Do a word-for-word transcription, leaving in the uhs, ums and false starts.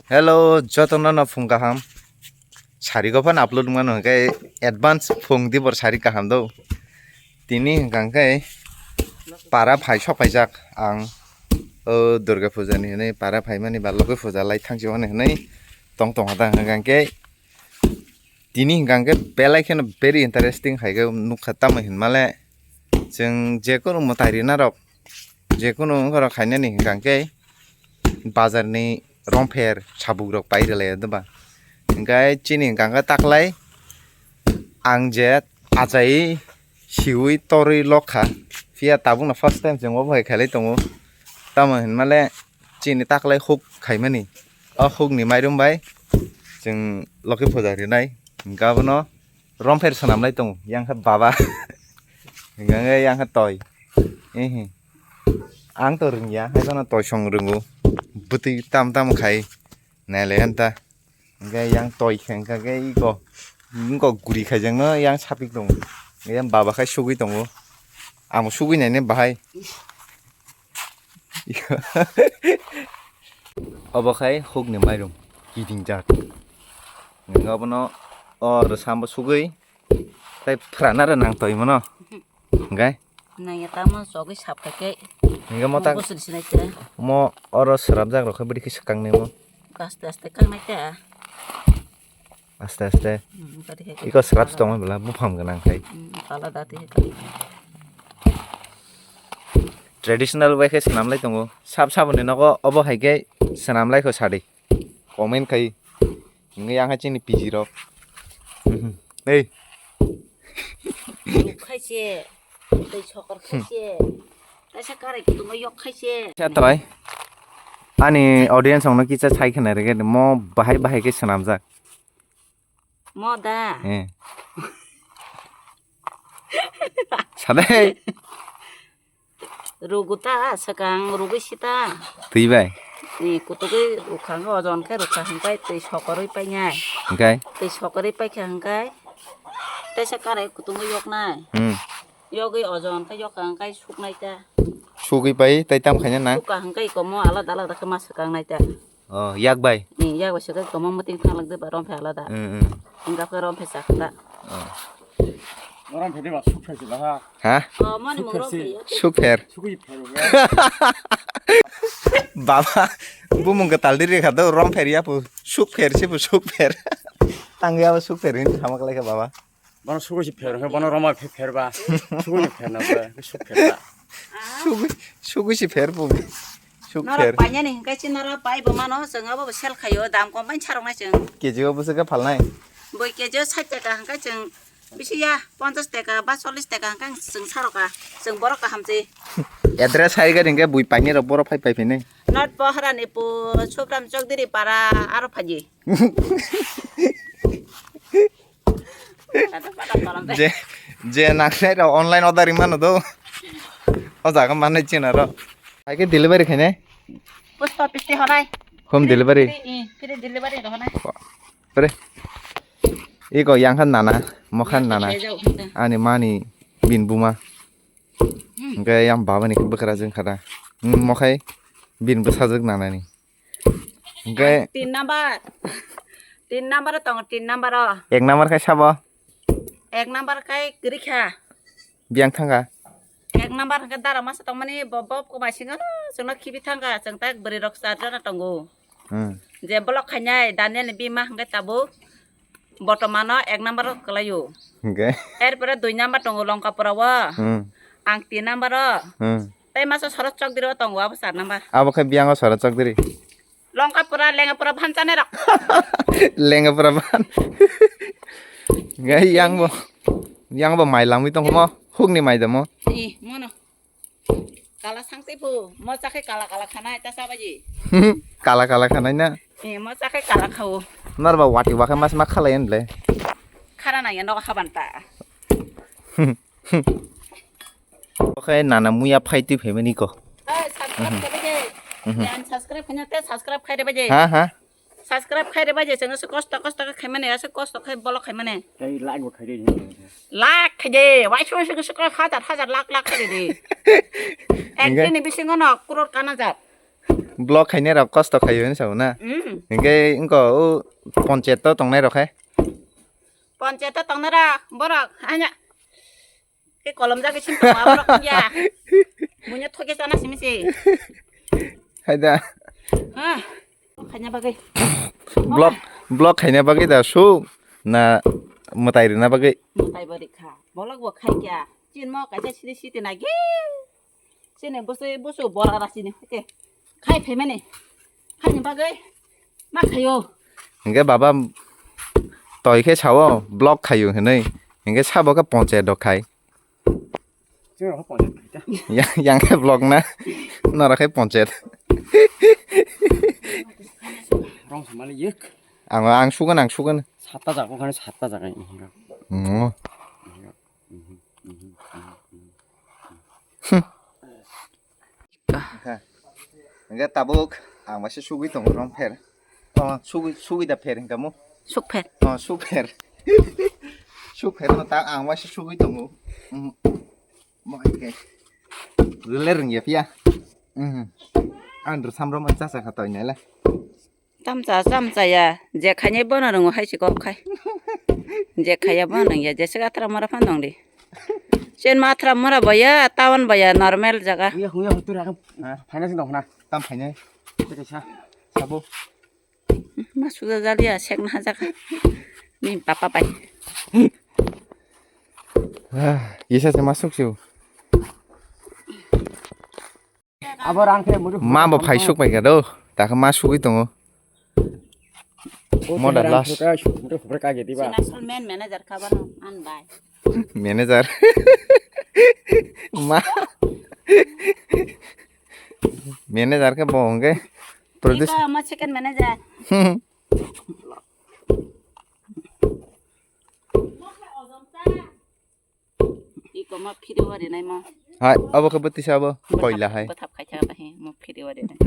Hello, jotono no phung kaham. Sari go phan upload mano hwnkhe advance phung dibor sari kaham do. Tini hwnkha hwnkhe para phai sok phaijak ang. O Durga puja ni hwnwi para phaimani ba logi puja lai thangsi mani hwnwi tong tong hada hwnkha hwnkhe tini hwnkha hwnkhe belai kheno very interesting hai khe nukha tamo hinmale chwng jekunu mwtai rina rok jekunu wngkhorok khainani hwnkha hwnkhe bazar ni rompher sabuk rok pai rwlai o doba. Hwnkhe chini hwnkha hwnkhe taklai ang je achai siwi torwi lokha. Phiya tabukno first time chwng obo hai khailai tongo. Tamo hinmale chini taklai huk khaimani. O hukni mairum bai chwng logi puja rinai. Hwnkhe abono rompher swnamlai tongo. Yang khe baba. Hwnkhe yang khe toi. Ehe. Ang to rwngya, hai phano toisong rwngo. Bwtwi tam tam khai nailai anta. Hwnkhe yang toi khe hwnkha khe iko, iko guri khaijakno yang sapik tongo. Yang baba khai sugui tongo. Amo sugui naine bahai. Obo khai hukni mairum kidingjak. Hwnkhe obono o rwsambo sugui tei phrana rw nang toi mono. Hwnkhe? Nangya tamo chogwi sap khai khe. Hwnkhe mo tak Bosor sinai te. Mo oro srapjak rok khe bwdikhe swkang nai mo. Aste aste kang nai te. Aste aste. Hmm, tadi khe. Iko srap tong bela buphang gwnang khai. Hmm, pala dati khe kali. Traditional bai khe swnam lai tongo. Sap saboni nogo obo hai khe swnam lai kho sadi. Comment khai. Hwnkhe yang hai chini P G rok. Ei. Nuk khai se. Tei sokor khai se. Kaisa karai kutungo yok khai se. Sa trai. Ani audience rokno kisa sai khna rege mo bahai bahai khe swnamjak. Mo da. Eh. Sadai. Rugu ta, swkang rugwi sita. Twi bai? Ni kutugwi rukha hwnkhe, ojon khe rukha hwnkhe twi sokorwi painai. Hwnkhe? Twi sokorwi paikha hwnkhe, teisa karai kutungwi yoknai. Hmm. Yogwi ojon khe yokha hwnkhe suknai ta. Sugwi pai, tei tam khaina na? Sukha hwnkhe ikomo alada alada khe ma swkang nai ta. Oh, yak bai? Ni, yak bai se khe kwmang muting thanglak de ba, romphe alada. Mm, mm. Wngkha khe romphe chakha ta. Oh. Romphe de ba, sukpher se ba ha. Ha? Oh, mani mung romphe ya. Sukpher. Sukpher. Baba, bumung kwtal di rekha do, rompher ya pu, sukpher se pu, sukpher. Tang ya pu sukpher hin thamak lai kha baba. Bono sugui si pher, bono roma phe-, pherba. Sugui si pher na ba, suk pherba. Sugui, sugui si pher bu. Suk pher. Norok painani hingkai si norok pai bo mano, chwng abo bo sel khaio, dam kom bai sarok nai chwng. K G o bwswk khe phalnai? Boi K G o sait taka hingkai chwng bisi ya, ponchas taka ba chollis taka hingkai chwng sarok ka, chwng borok kaham se. Address hai gari hingkai bui painai rok borok phai pai phinai. Not Poharani pu Subram Chowdhury para aro phaji. Je, je nangnai rok online order ri mano do. O jaga manai china ro. Hai khe delivery khainai? Post office te horai. Home delivery? Free, free delivery ro horai. Pre. Iko yang khan nana, mo khan nana. Ani mani bin buma. Hwnkhe yang baba ni bwkra jeng khada. Mo khai bin bwsajwk nana ni. Hwnkhe tin number. Tin number o tongo, tin number o. Ek number khai sabo? Ek number khai kwrwi kha. Biyang thangkha? Ek number hwnkhe dara masa tongmani bo, bo kwmai singo chwngno khibi thangkha, chwng tak bwrwi rok char jona tongo. Hmm. Je block khainai Daniel ni bima hwnkhe tabuk. Bortomano ek number o kwlaio. Hwnkhe? Erpore dui number tongo Longkapura o. Hmm. Ang tin number o. Hmm. Tei masa Sorot Chokdiri o tongo abo char number. Abo khe biyang o Sorot Chokdiri. Longkapura, Lengapura bhanchane rok. Lengapura bhan. Hwnkhe yang bo, yang bo mai langwi tongmo. Hukni mai damo. Ih, mono. Kala sangtwi phu, mocha khe kala kala khanai, ta chabaji. Kala kala khanai na? Eh, mocha khe kala khao. Norba wati wakhe mas ma khalai enle. Khara nangya nogo haban ta. Oke, nana muya phai twi phaimani ko. Hey, subscribe khe baje. Mhm. Yan subscribe khanya te subscribe khai de baje. Ha, ha. Subscribe khai de baje, chwng se kosto kosto khe khaimani, ase kosto khai bolo khaimani. Tei like bo khai de. Like khai de, wai sung sung sung hajar hajar lakh lakh khai de. Ek din ni bisingo no crore kana jat. Block khainai rok kosto khaio hinwi sao na? Mm. Hinkhe wngkha o ponchayat o tongnai rok hai. Ponchayat o tongnai rok borok hanya ke kolom jagwi sim tongma borok ya. Bunya thoke sana simi se. Hai da. Ah. Khaina bagwi. Block, block khaina bagwi da su na mwtai rwna bagwi? Mwtai bo rikha. Bolok bo khai kya. Chin mo kaisa sidi sidi na gi. Chini bwswi busu bora rasini hake. Khai phaimani. Khaini bagwi ma khaio. Hingke baba toi khe sao block khaio hinwi. Hingke sabo khe ponchayat rok khai. Chwng rok ponchayat khai ta. Yang, yang khe block na. Nora khe ponchayat. Rong samani yek. Ang, ang sugan, ang sugan. Satta jago khani satta jaga. Mm. Hingke tabuk ang waisa sugwi tongo rom pher. Oh, sugwi, sugwi da pher hingka mo? Suk pher. Oh, suk pher. Suk pher no ta ang waisa sugwi tongo. Mm. Mo hingke. Rwle rwngya phiya. Mm. Ang rwsam rom cha cha kha toi nai le. Tamcha, tamcha ya, je khainai bono rwngo hai se kok khai. Je khaiya bono rwngya, jese ka athra mora phan dong di. Chen ma athra mora baya, tawan baya, normal jaga. Huya, huya, hutu rakam. Ha? Phaina sing dong na. Tam phainai. Tete sa. Sabo. Ma suja jaliya, sek na jaga. Ni papa pai. Ah, isa se masuk siu. Abo rang khe mudu. Ma bo phai suk pai kha do. Ta khe ma sugwi tongo. Moda last. Mudu khubra ka gedi ba. Sina sol men manager ka bano an bai. Manager. Ma. Manager khe bo hwnkhe produce. Iko ma second manager. Iko ma phiri wari nai ma. Hai, abo khe bwtwi sa abo, koila hai. Bwthap khai tha ba he, ma phiri wari nai.